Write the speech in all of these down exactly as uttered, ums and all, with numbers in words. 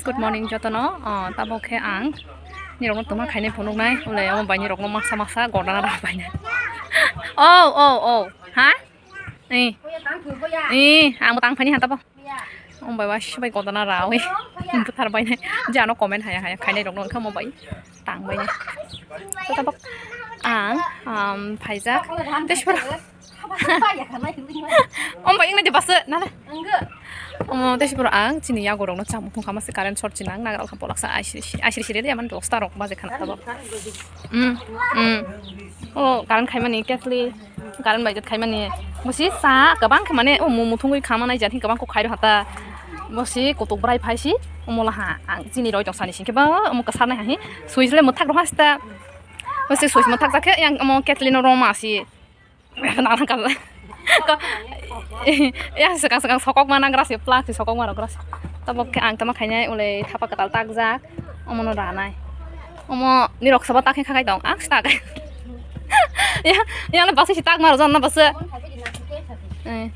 Good morning jotono. Oh, tabok khe ang nirokno tongma khainai phunuknai. Ulai omo bai nirokno masa masa gordana rw painai. Oh, oh, oh. Ha? Eh. Eh, ang bo tang phaini ha tabok. Omo bai wa sibai gordana rw. Buthar bainai. Je ano comment haya haya khainai rokno wngkha omo bai. Tang bainai. Tabok ang, um, phaijak. Tei sipor. Omo bai wngna de basa, nale. Omo tei sipor ang chini yago rokno chamung thungkha mase current short chinang nagra kha polaksa aisri aisri siri de aman dosta rok baje khana tabo. Mm, mm. O current khaimani ketli, current bai khaimani. Musi sa kabang khe mane o mumu thungwi khama nai jani kabang ko khairo hata. Musi kutuk brai phaisi omo laha ang chini roi tong sani singkhe ba omo kasar nai hahi. Switch le muthak roha sta. Musi switch muthak jakhe yang omo ketli no roma si. Nang kal. Ko, ya, sekang sekang sokok mana grasi plak si sokok mana grasi. Tabok khe ang tama khainai ulai thapa kwtal takjak. Omono ranai. Omo nirok sabo tak khe khakai tong. Ang stak. Ya, ya na basi si tak maro jon na basi. Eh.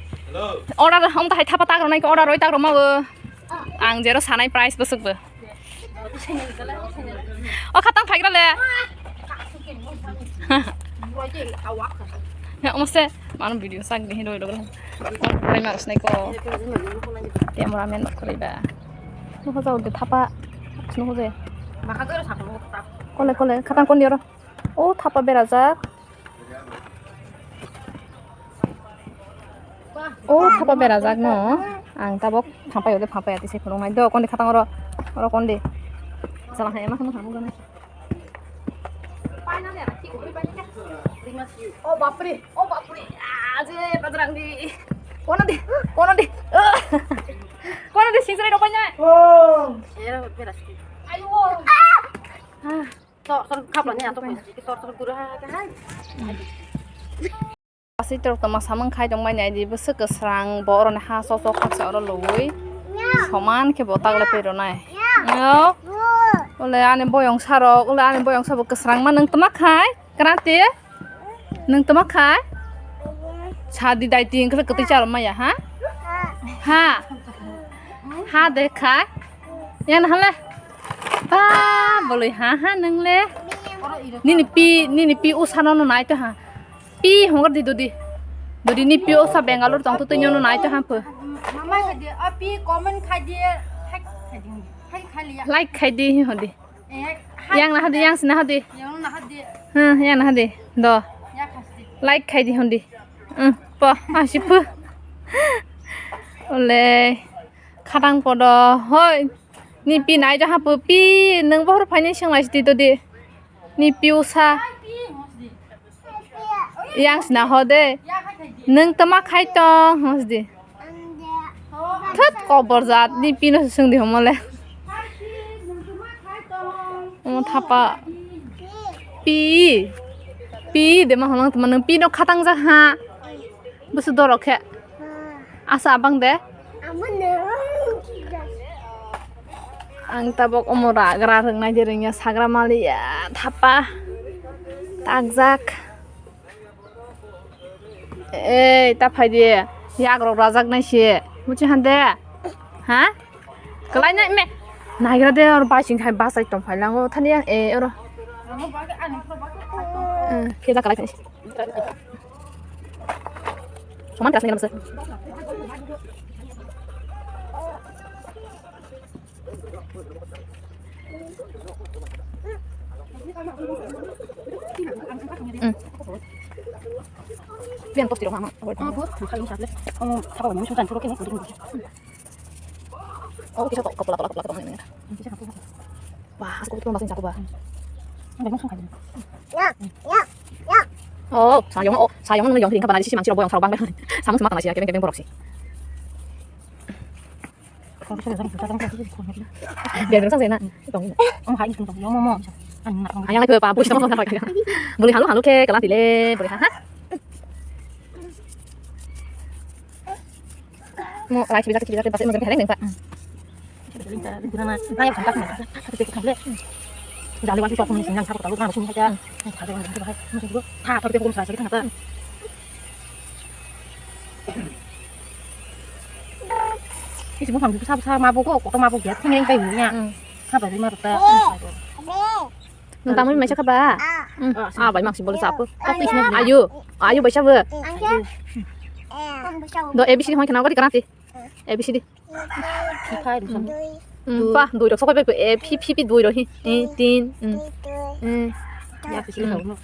Order om ta hai thapa tak ronai ko order roi tak roma bo. Ang jero sanai price bwswk bo. O khatang phaigra le. Ya, omo se, mano video sak de, hino, hino, hino. Pai maros nai ko. Cameraman nok kori ba. Nuho jao de thapa. Nuho je. Kole, kole, khatang kon dioro. O thapa berajak. O thapa berajak no. Ang tabok thapai ode thapai ati se phunuknai. Do kondi khatang oro, oro kondi. Salah hai ma khunu hamu gana. O bapre, o bapre. Aje bajrang di. Kono di, kono di. Kono di sinjrai rok banyak. Ayo. Sor sor khapla ni ato sor sor gura ha ka hai. Aswk torok tongma samung khai tongmani aidi bwswk kwsrang bo oroni ha sok sok khaksa oro lobwi soman khe bo tagle paironai. Yo. Ule ani boyong sarok, ule ani boyong sabo kwsrang ma nwng tma khai? Kwrati? Nwng tma khai? Sadi dai ting kwtwi charwk maya ha? Ha. Ha de khai. Yan hale. Ba, boloi ha ha nang le. Nini pi, nini pi usa no no nai to ha. Pi hongor di dodi. Dodi ni pi usa Bangalore tong to to nyono nai to ha po. Mama khai di, a pi comment khai di, like khai di. Hai khai liya. Like khai di hi hodi. Eh, hai. Yang na hodi, yang sina hodi. Yang na hodi. Hmm, yang na hodi. Do. Ya khai di. Like khai di hodi. Hmm, po, ha si pu. Ole. Khatang podo, hoi. Ni pi nai jaha pu pi, nung bohor phaini seng lai sidi dodi. Ni pi usa. Yang sina ho de. Nung tama khai tong, hos di. Thut kobor jat, ni pi no sung di homole. Omo thapa. Pi. Pi de ma holang tama nung pi no khatang jaha. Busu dorok khe. Asa abang de. Ang tabok omo ragra rwngnai de rwngya sagra maliya thapa takjak. Ei ta phai de yak rok rajak nai se buchi han de ha kwlai nai me naigra de or bai sing hai basai tong phai lango thani yang e oro. Khe ja kwlai thai. Soman keras nih, Mas. Hmm. Pian tos tirok mama. Oh, bos, makan tablet. Oh, apa namanya? Sudah, suruh kini. Oh, kita kok kepala, kepala, kepala, kepala ini. Wah, aku tuh masih satu, Bah. Ada musuh kan? Ya, ya, ya. Oh, sayang, oh, sayang, nang yang tinggal pada sisi mancing boyong sarong bang. Sama sama tengah sih, kebeng kebeng borok sih. Dia dulu sang sena. Itu ini. Oh, hai itu, ya, mau, mau. Ayang lagi apa? Buli halu halu ke, kelas tile, buli ha. Mo rai chibijak chibijak basa mo jang heleng nengpa. Jale wali sok ni sinang sabo talu kan sini aja. Ada yang gitu hai. Musuh gua. Ha, tapi aku mesra sakit kenapa? Bisi buphang bwsa bwsa ma bugo, koto ma bugo ya, thengeng bai buya. Hmm. Ha bai ma rwta. Nung tamoni maisa kha ba? Hmm. Ah, bai mak si bol sa apo. Ayu, ayu bai sa bo. Do A B C D hoi khana gori karati. A B C D. Phai rwsa. Hmm, pa, dui rok sokoi bai, eh, phi, phi, phi, dui rok hi. Eh, tin, hmm. Eh. Ya, pisi rok.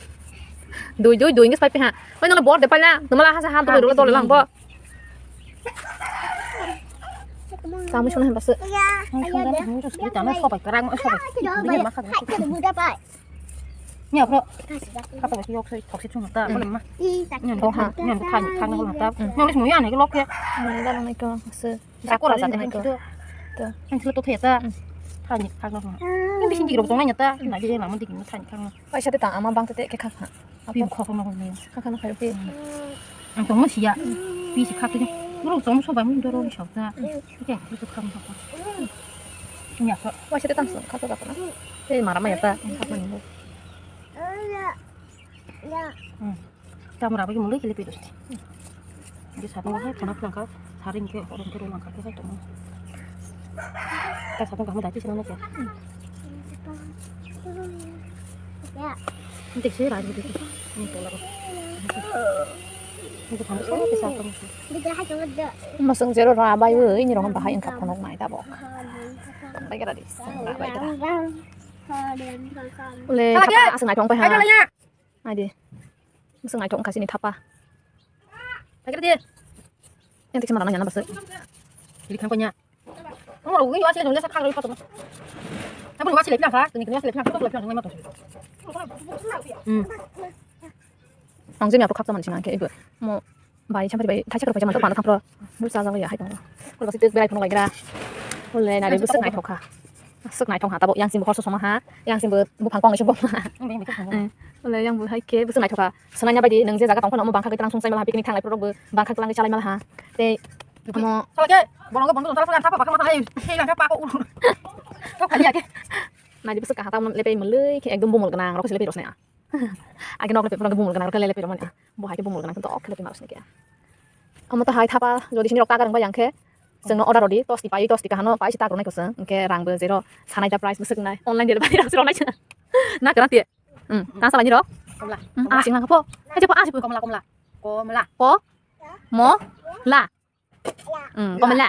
Dui, dui, dui, nges pai pai ha. Oi, nang bor de pai na. Nang mala ha sa ha, dui rok dol lang bo. Samui sona hemba se. Ang sona hemba se, tama sobai karang, sobai. Bini ma kha. Ni bro. Kha to yok soi thok se chung ta. Bole ma. Ni do ha, ni do kha ni kha na ta. Ni le smu ya ni lok ke. Mane da nang ko se. Sa ko ra ja ni to. To. Ang silo to the ta. Kha ni kha na. Ni bisi ni ro tong na ta. Na di na mo di ni kha ni kha na. Paisa de ta ama bang te ke kha kha. Apo khok no ni. Kha kha no kha pi. Ang tong mo sia. Pi si kha tu. Ro tong so ba mi do ro ni sa ta. Ke tu kha mo kha. Nya ko. Paisa de tang so kha to kha na. Te mara ma ya ta. Kha ma ni. Tamura bagi mulai kili pidus. Di satu mulai pernah pelangkau. Saring ke orang ke langkau ke satu. Ka satu kamu dati sana ke. Ya. Nanti sih rajin dikit. Ini tolak. Ini kamu sana ke satu. Masang zero rabai we ini orang bahaya engkau ponok mai tabok. Baik ada di sana rabai dah. Ule, apa asal ngai pong pai ha. Adi. Masang ngai thok kasi ni thapa. Lagi dia. Yang tik sama nanya nambah sih. Jadi kan punya. Kamu rugi wasi nunggu sekarang lagi foto. Tapi wasi lagi nangka, ini wasi lagi nangka, foto lagi nangka. Hmm. Ang jemi aku khaksa mansi nangke ibu. Mau bai sampai bai thai sakar bai jaman to pano thapro. Bul sa jawa ya hai tong. Kul kasi tuk berai phone lagi gra. Kul le nari busuk ngai thok kha. Suk naithok ha, tabuk yang singbo hor sosoma ha, yang singbo buphang kong ni siboma ha. Ule yang bo hai khe bwswk naithok ha. Swnaina bai di, nwng je jaga tong phano omo bangkha gwi twlang song chai mal ha, picnic thanglai phuru rok bo bangkha twlang chalai mal ha. Tei omo sala khe bolong bolong tala sala thapa bakha ma thanglai, thei langkha pa ko ulu. Thok khali ya khe. Naidi bwswk kaha ta omo lepai mwlwi khe ekdom bumul gwnang rok se lepai rosnai a. Age nok lepai phuru bumul gwnang rok lepai romani a. Bo hai khe bumul gwnang khe dok khe lepai ma rosnai khe. Omo to hai thapa jodi sini rok ta garang bai yang khe. Chwngno order rodi, tosti pai, tosti kahano pai si tak ronai ko chwng. Hwnkhe rang bo zero, sanai da price bwswk nai, online delivery rok se ronai chwng. Na kwran tiye? Hmm, kang salai ni rok? Komla. Hmm, ah, sing lang pho. Hai je pho, ah, je pho. Komla, komla. Komla. Ko? Mo? La. Hmm, komla.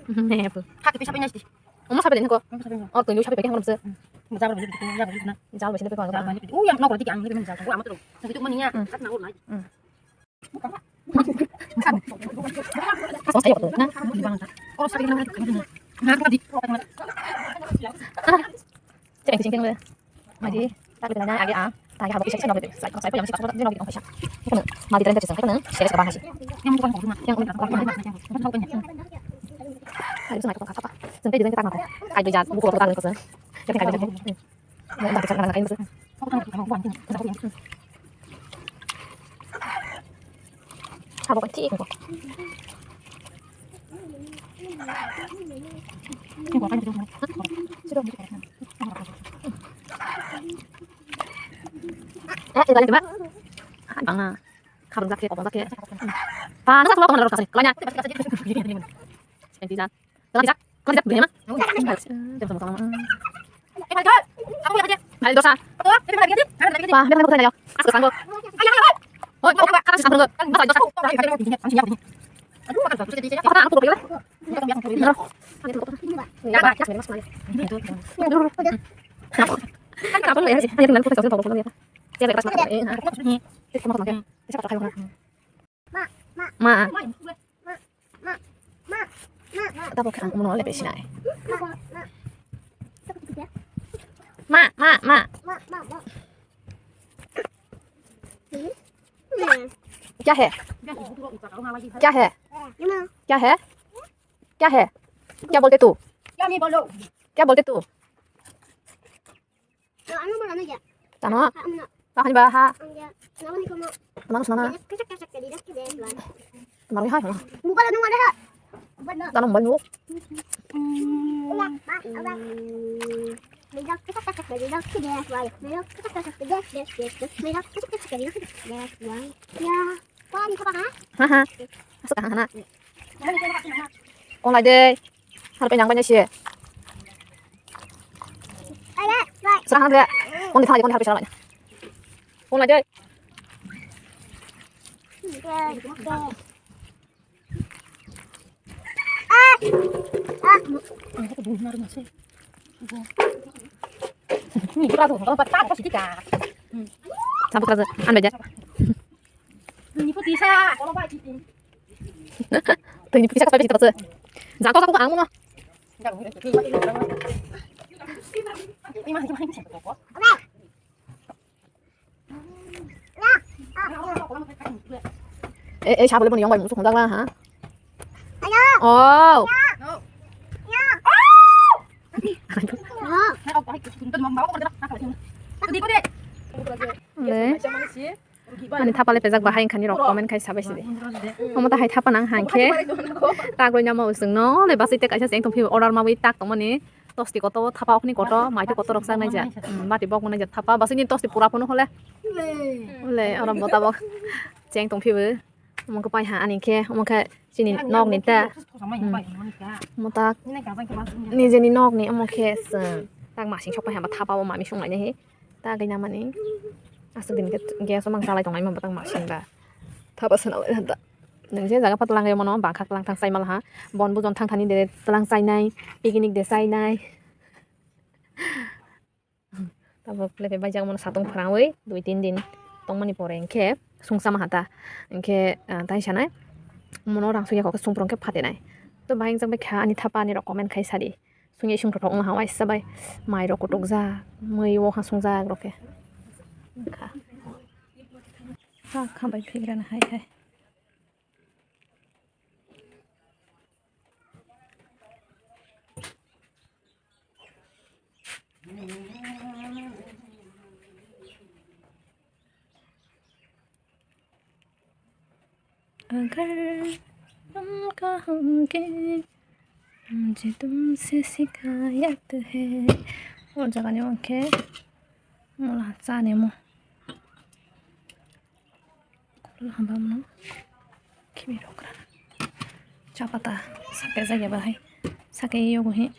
Ne pho. Hak pi sapi nai sti. Omo sapi ni ko. Omo sapi ni. Or tuni sapi pakai ngono se. Hmm. Jabar beli, jabar beli na. Jabar beli ko. Jabar beli. Oh, yang nok rodi ang ni jabar. Ko amat ro. Nang itu mania. Hmm. Hak na ur nai. Hmm. Sabo kan thik nungkho. Eh, eh, bang, ah. Kharung jak khe, kopong jak khe. Ba, nang jak, nang jak, nang jak, nang jak. Tengti jak. Tengti jak, tengti jak, dunia ma. Tengti jak, tengti jak. Hai, dosa. Wah, biar aku tanya. Asal sanggup. Oi, kok kalah sanggup. Masa dosa. Apa tak aku pergi lah? Apa ya sih? Hanya dengan aku tak tahu kalau ya. Dia keras banget. Eh, nah. Itu mau makan. Ma. Tabok khe ang omono lepe sinai. Ma, ma, ma. क्या है? क्या है? क्या है? क्या बोलते तू? क्या बोलते तू? Tano. Takhani ba ha. Tama sana. Tama ha. Tano mobile mo. Ha ha. Asuk ha na. Kon lai de. Harpai nang bai nai se. Sra hang de. Kon de thang de, kon harpai sra lai. Kon lai de. Sampai kerja, an baca. Tini putih sa, kalau baik. Tini putih sa, sampai kita baca. Jangkau, jangkau, ang mana? Eh, eh, siapa boleh punya yang baik musuh kontak lah, ha? Oh. Le. Ani thapa le pejak bahai wngkha ni rok comment khai sabai sidi. Omo ta hai thapa nang hang khe. Tagroi nama usung no le basai te kaisa cheng tong phi order ma wi tak tongmani. Tosti koto thapa okni koto mai te koto rok chak nai ja. Hmm, bati bok nai ja thapa basai ni tosti pura phano hole. Ule oro bota bok cheng tong phi bo. Omo khe pai ha ani khe omo khe chini nok ni ta. Hmm. Omo ta nijeni nok ni omo khe chwng tak masing sok pai ha ba thapa o mami sung lai nai he. Ta gai namani. Aswk din khe gas o mang chalai tongnai ma bwtang masing ba. Thapa swnam lai da. Nang je jaga pha twlang gai mano bangkha twlang thang chai mal ha. Bon bujon thang thani de twlang chainai, picnic de chainai. Tabuk le baijak mano satung phwrangwi dui tin din tongmani pore hinkhe sungsa ma ha ta. Hinkhe, ah, tai sanai mono rang sui ya kok sung phwrwng khe phatinai. To bahai wngjak bai kha ani thapa ani rok comment khai sadi. Sungya ising thothok wngha waisa bai mai rok kutukjak, mui o ha sungjak rok khe. Wngkha. Ha kha bai phigrana hai hai. Agar tum kahunge mujhe tumse shikayat hai. O jaga ni hwnkhe mola chani mo. Khulhamba mano khibi rokra. Chapata sake jagya bahai. Sake yogo hi.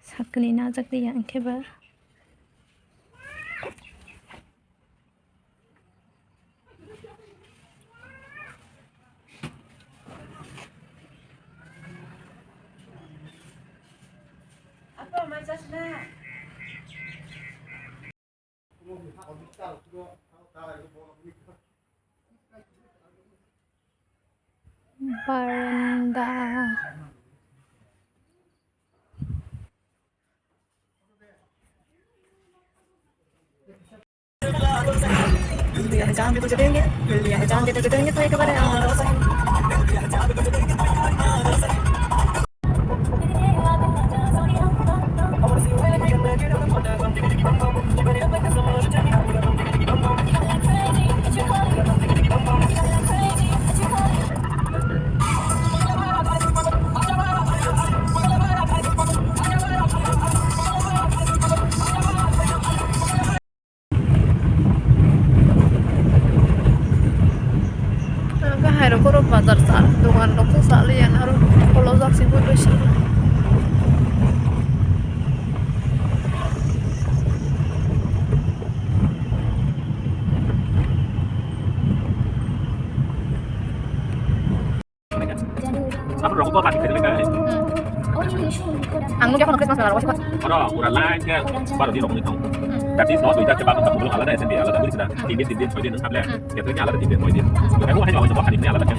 Sakni na jakliya hwnkhe ba. Baranda. Ang khe hai rok oro bazar sa, dogan rok se sa liya na aro kolojak se bui roi se. Ang nugya kono Christmas mela rok. Oro pura line khe baro din rok tong. That is not with that kebab, kebab alada S M B alada, buji na. Tin din, tin din, soi din, sable. Catering alada tin din, soi din. Kamu hanya mau coba kali ini alada khe.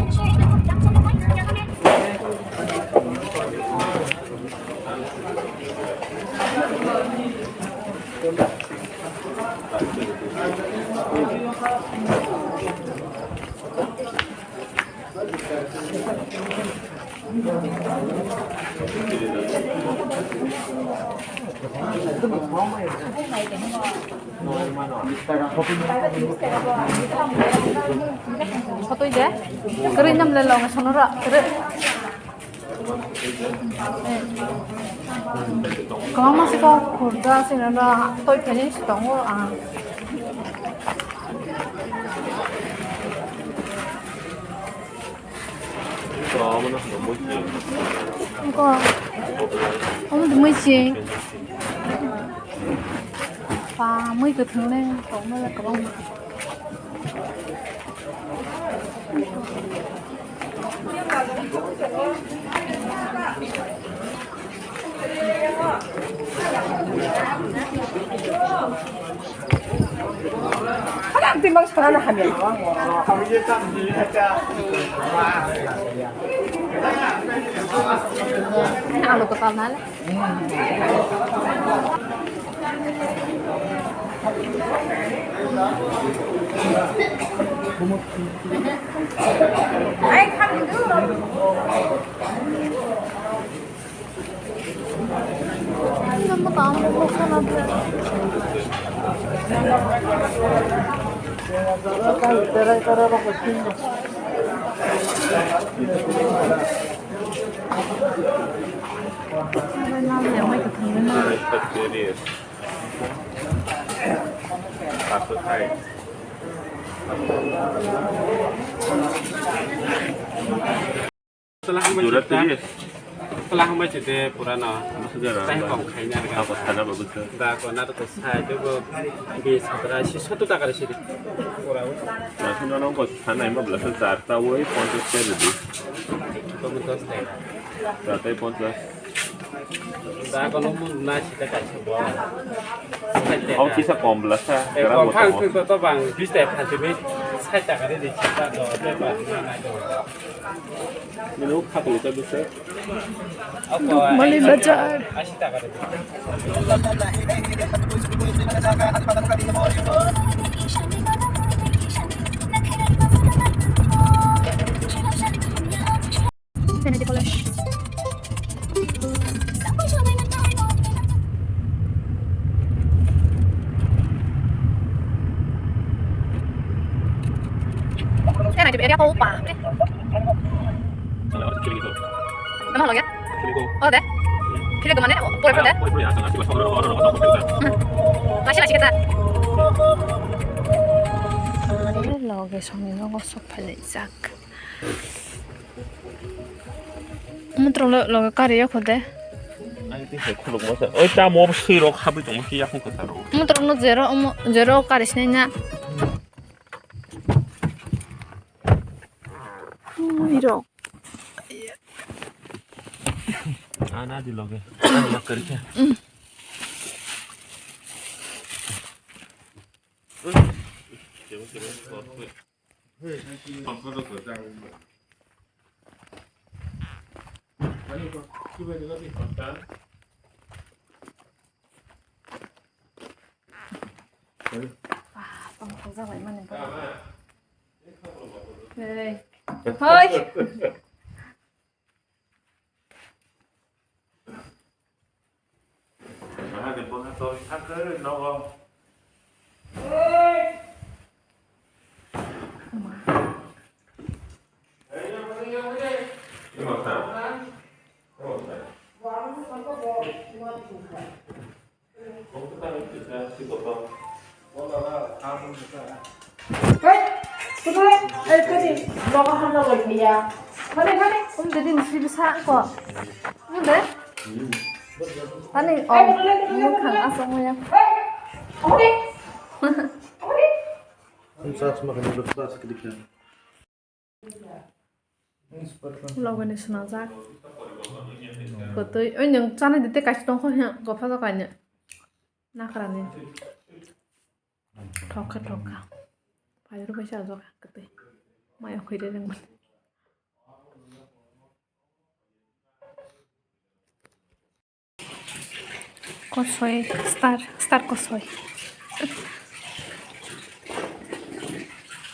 Sotoi de, kwrwi nam le long sonora, kwrwi. Kwbangma se kok khurda se nana toi pheni se tongo ang. Ko, omo de mui se. Pa, mui kwthwng le tongma le kwbangma. Alu kwtal nai. Jura tiri. Twla hambai se de pura no. Tei kok khaina rwgano. Ako sana babu sir. Da ko na to sai de ko bi satra si sotu taka rwsi de. Pura. Masih nono ko sana ima belakang charta woi ponchas teri di. Ko mun dos teri. Charta ponchas. Da ko no mun na si ta kaisa bo. Om kisa kom belakang. Eh, kom phang tu to bang bis teri phanti bi. Sai taka rwdi si ta do de ba na na do. Mali Bazar. Trinity College. Trinity area ko pa. Nama halo ya? Oh, deh. Kiri kemana? Pura, pura deh. Hmm. Masih, masih kita. Loge songni nogo sok phalai jak. Mutrok lo, loge kari ya khode. Ai, tei hai khuluk masa. Oi, ta mo sui rok habri tong ki yakung kota rok. Mutrok no zero, omo, zero kari sinai na. Ui rok. Ana di loge. Ana loge kari kya? Wah, tongthokjak bai mani bo. Hey. Hoi. Mahadev bwkha tor thangkhe nogo. Hei, kudu, eh, kadi, nogo hamna loi kaya. Hane, hane. Um, jadi mesti bisa ko. Um, deh. Ani, oh, mukha asong ya. Hei, hane. Hane. Ini sas makan dulu, sas kedikit. Logoni swnajak. Kwtwi. Oi, nwng chanai de tei kaisa tongkho hwnwi gopha jagani. Nakrani. Thokha, thokha. Paidor kaisa ajak kwtwi. Maya khwide nwng. Kosoi, star, star kosoi.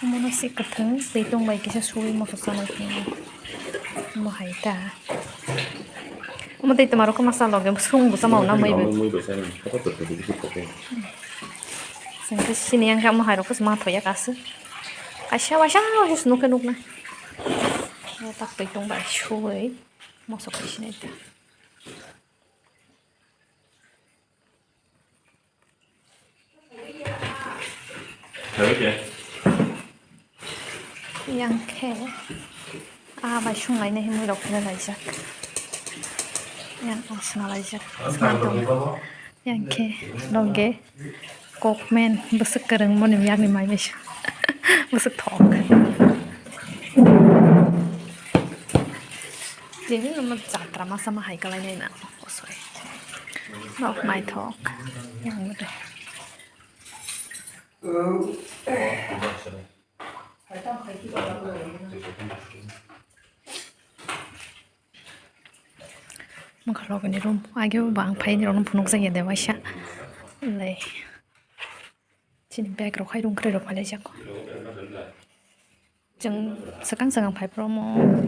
Omono se kwthwng twi tong bai kisa suwi moso chanai khe omo hai ta. Omo tei twma rok kwmasa loge swng bwsa ma na mui bai. Chwng khe sini yang khe omo hai rok kwchwma thoya kasu. Kaisa waisa waisa se nukhe nuknai. Tak twi tong bai suwi moso khe sinai ta. Yang khe Ah, bai sunglainai himui rok phela laijak. Yang suna laijak. Suna tong. Yang khe loge kokmen bwswk kwrwng boni yakni mai mesa. Bwswk thok. Tini no jatra masa ma hai kalai nai na. Kosoi. Nok naithok. Yang bwdai. Mokha logoni room, age bo ang phaini rokno phunukjak ya de waisa. Lai. Chini bag rok hai rung kwrwi rok phailaijak. Chwng swkang swkang phai phuru omo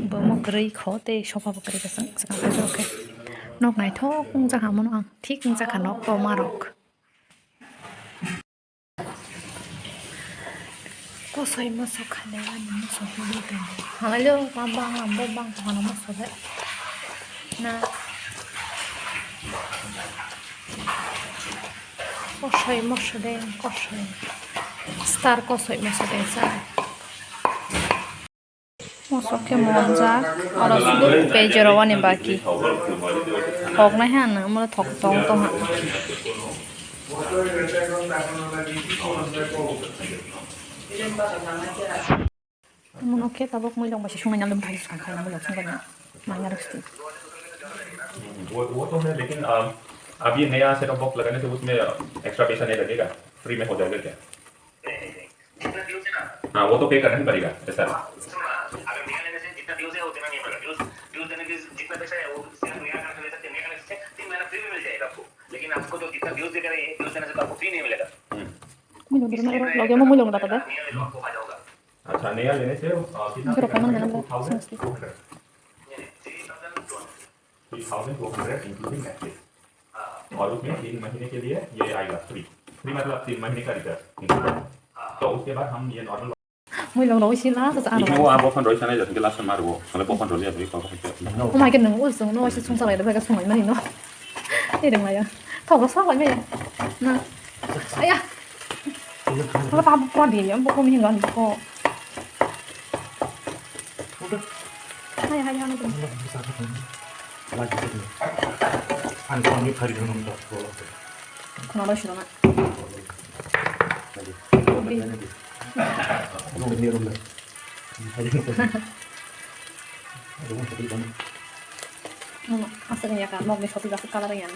bo omo kwrwi kho tei sofa bo kwrwi kwchwng swkang phai phuru khe. Nok naithok wngjakha omono ang, thik wngjakha nok toma rok. Kosoi moso khanai ani moso hwnwi tongo. Halailo ma bang lambo bang hano moso de. Na. Kosoi moso de kosoi. Star kosoi moso de sa. Mosok khe monjak, oro sudu pejorowani baki. Thoknai hai ano, omo thok tong tong ha. Omo khe tabuk muilung bai se sungnai nang bai swkang khaina muilung sungbai nang manya rok sidi. वो वो तो है, लेकिन अभी नया setup box लगाने से उसमें एक्स्ट्रा पैसा नहीं लगेगा, फ्री में हो जाएगा क्या? हाँ, वो तो पे करना ही पड़ेगा, ऐसा। Muilung dulu na oro loge mo muilung data de. अच्छा, नया लेने से, अ, कितना पे करना पड़ेगा? Borok kaiman ganang da, two thousand two hundred. Three thousand two hundred including taxes. और उसमें तीन महीने के लिए ये आएगा फ्री। फ्री मतलब तीन महीने का रिचार्ज इंक्लूड। तो उसके बाद हम ये normal Muilung rok sila sa sa. Ini mau apa pun roi sana jadi last sama ro. Kalau pokok roi apa kau kau. Oh my god, nung ul sung no si sung salai da ka sung mai mani no. Ni deng ya. Thok sa mai mani. Na. Aya. Kalau pa pa di ya, pokok mi ngan ko. Hai hai hai. Lagi sini. An kau ni hari nung tak. Kono roi sila na. Aswk wngya ka, mokni soti aswk colour wngya.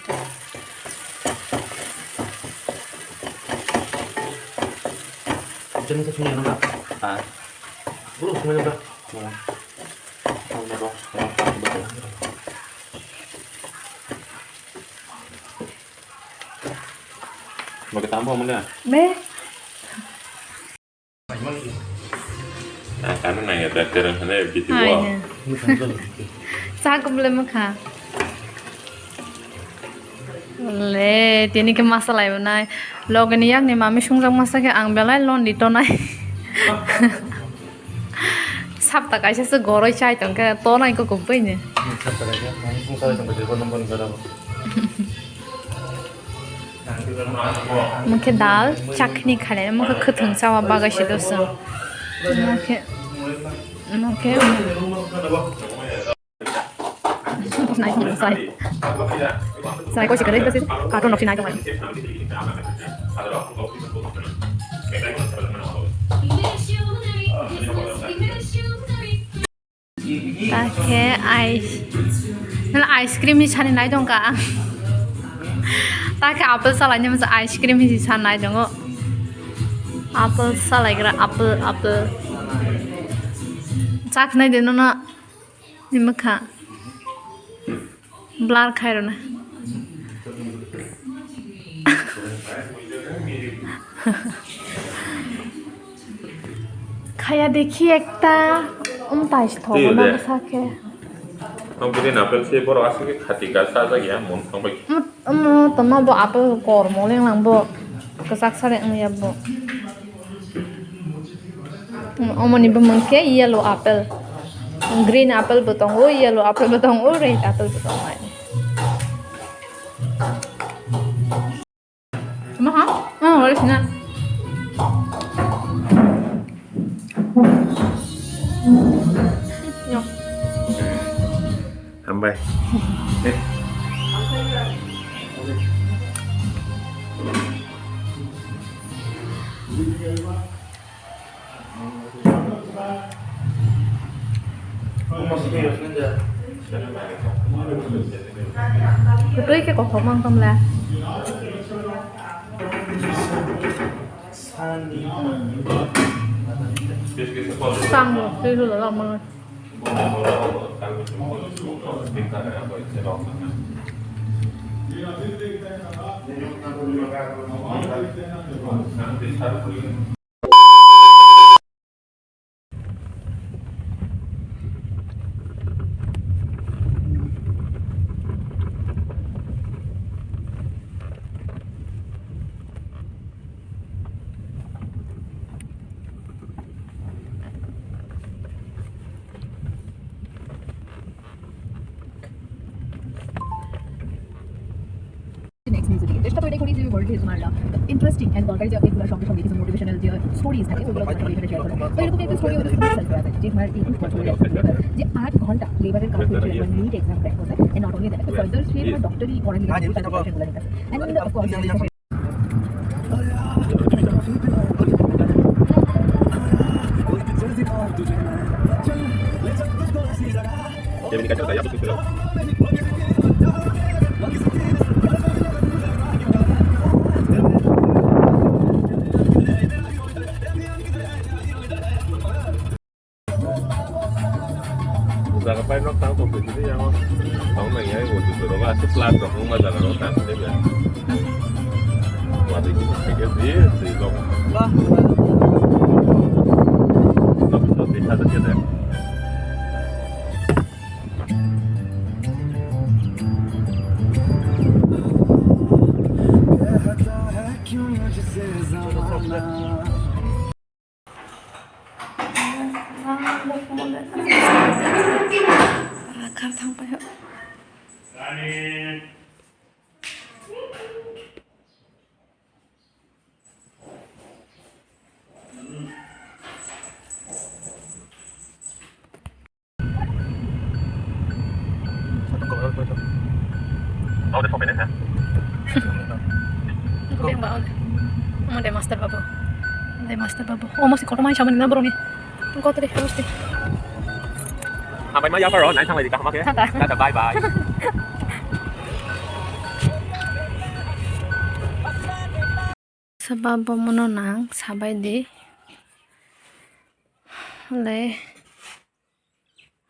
Mokhe tamo manya. Me. Ah, kanu nang ya, doctor hane video. Ai ne. Sa kumle mokha. Le, tini ke masa lai nai. Logeni yakni mami sungjak masa ke ang belai lon di tonai. Sapta kaisa se goroi chai tongkhe tonai ko kubui ne. Mokhe dal chakni khalai, mokhe khwthwng chawa bagwi se doso. Mokhe, mokhe. Nai thong sai. Sai ko sikare dosi. Carton rok si nai thong. Takhe ice, nang ice cream ni sani nai tongka ang. Takhe apple salai ni masa ice cream ni sani nai tongo. Apple salai gra, apple, apple. Chak nai de no na ni mokha. Blur khai rwna. Khaya dekhi ekta, um, tais thogo na bwsa khe. Tong bini apple se borok aswk khe khati gasa jak ya, mon thang bai. Um, um, tongma bo apple kormo lenglang bo, kwchak sari wngya bo. Omoni bumung khe yellow apple. Green apple bo tongo, yellow apple bo tongo, red apple bo tongo. Maha? Ah, wala sina. Yo. Bye. Kwtwi khe kothok mang tong le. Tang rok twi rwla lama. Next news এদিকে চেষ্টা করে দেখুন যে ওয়ার্ল্ড তোমার interesting and দরকারি যে আপডেটগুলো সঙ্গে সঙ্গে কিছু মোটিভেশনাল যে স্টোরিজ থাকে ওগুলো তোমার সাথে এখানে শেয়ার করো। তো এরকম একটা স্টোরি হলো সুপার সেলফ আছে যে তোমার একুশ বছরের একটা লেবার যে আট ঘন্টা লেবারের কাজ করে সে একবার নিট এক্সাম ক্র্যাক করছে। And not only that, further সে তোমার ডক্টরি পড়ার জন্য প্রিপারেশনগুলো নিতেছে। And of course Jaga pai nok tang tong sini yang tong nang ya, wo tu rok asuk plat rok ma jaga rok tang sini ya. Wah, di sini sini di di rok. Wah. Nok tu di satu sini. Kar thang pai. Omo de master babu. Omo de master babu. Omo si kotorma samani na boroni. Kotor de hosti. Hambai ma yapar ro, nai thanglai di kaham khe. Tata. Tata, bye bye. Saba bomono nang sabai di. Le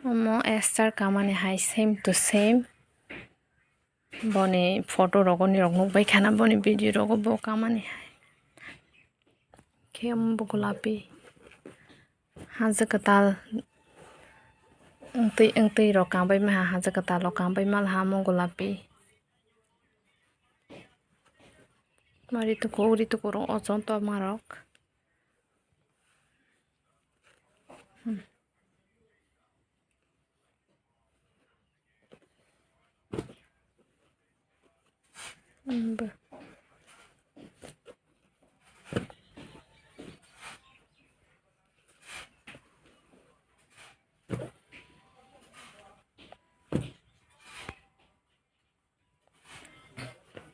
omo Esther kamani hai same to same. Boni photo rogo ni rok nukbai khana boni video rogo bo kamani hai. Khe omo bo gulapi. Haja kwtal wngtwi wngtwi rok kambai maha, haja kwtal rok kambai malha omo gulapi. Mari tuku uri tuku rok ojon tongma rok. Hmm. Hmm, ba.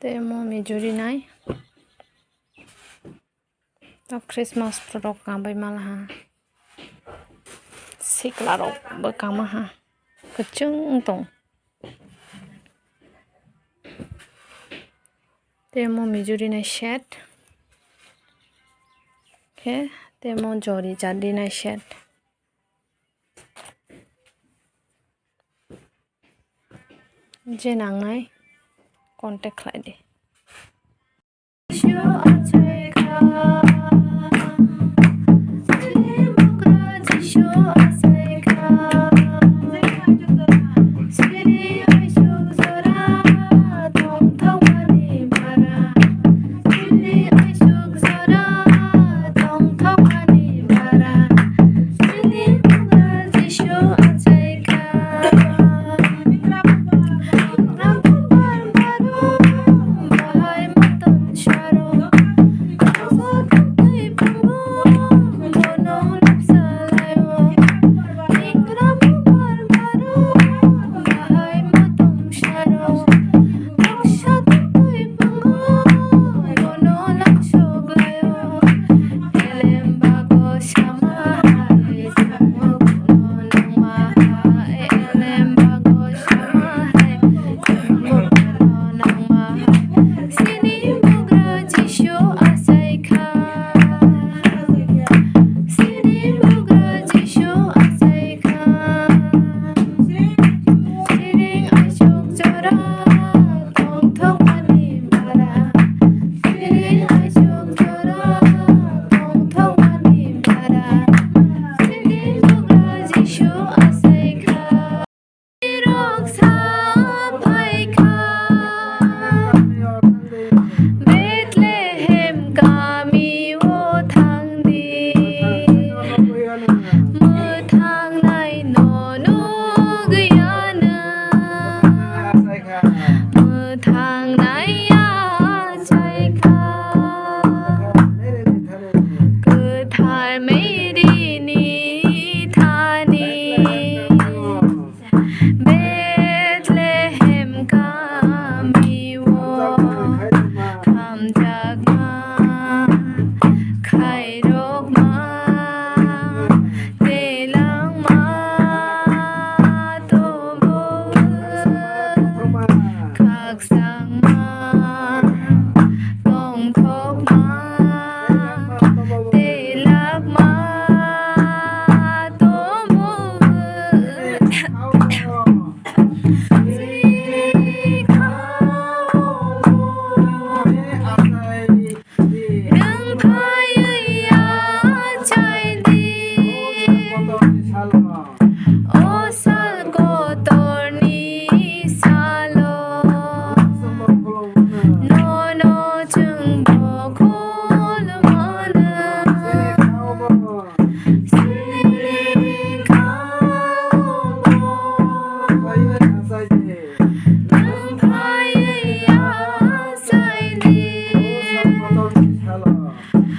Tei omo mijuri nai. O Christmas rok kambai malaha. Sikla rok bo kamaha. Kwchwng tong. Tei omo mijuri nai set. Khe tei omo jori jari nai set. Je nangnai contact khlai di.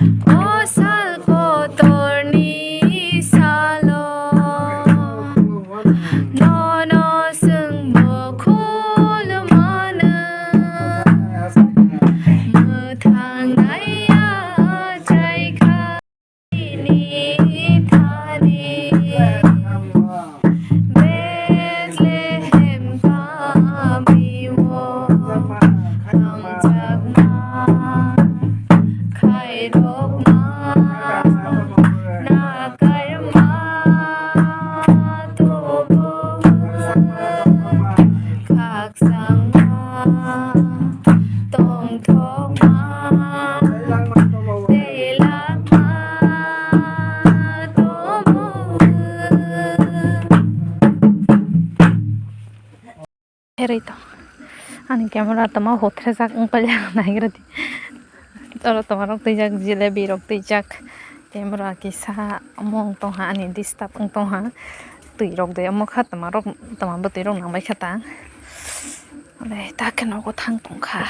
O sal kotorni salo, nono chwngbo khulumano, mwthang naiya chaikha. Ni thani Bethlehem kamio tongjakma khairokma nakarma tobo khakchangma tongthokma tei langma tomo. Heroi to. Ani camera tama hotrejak wng pailya naigradi. Oro tomarok twijak, jilebi rok twijak. Camera kisa omo wng tongha, ani disturb wng tongha. Twi rok de omo kha tomarok, toma bwtwi rok nangbai kha ta. Ore ta khe nogo thang tongkha.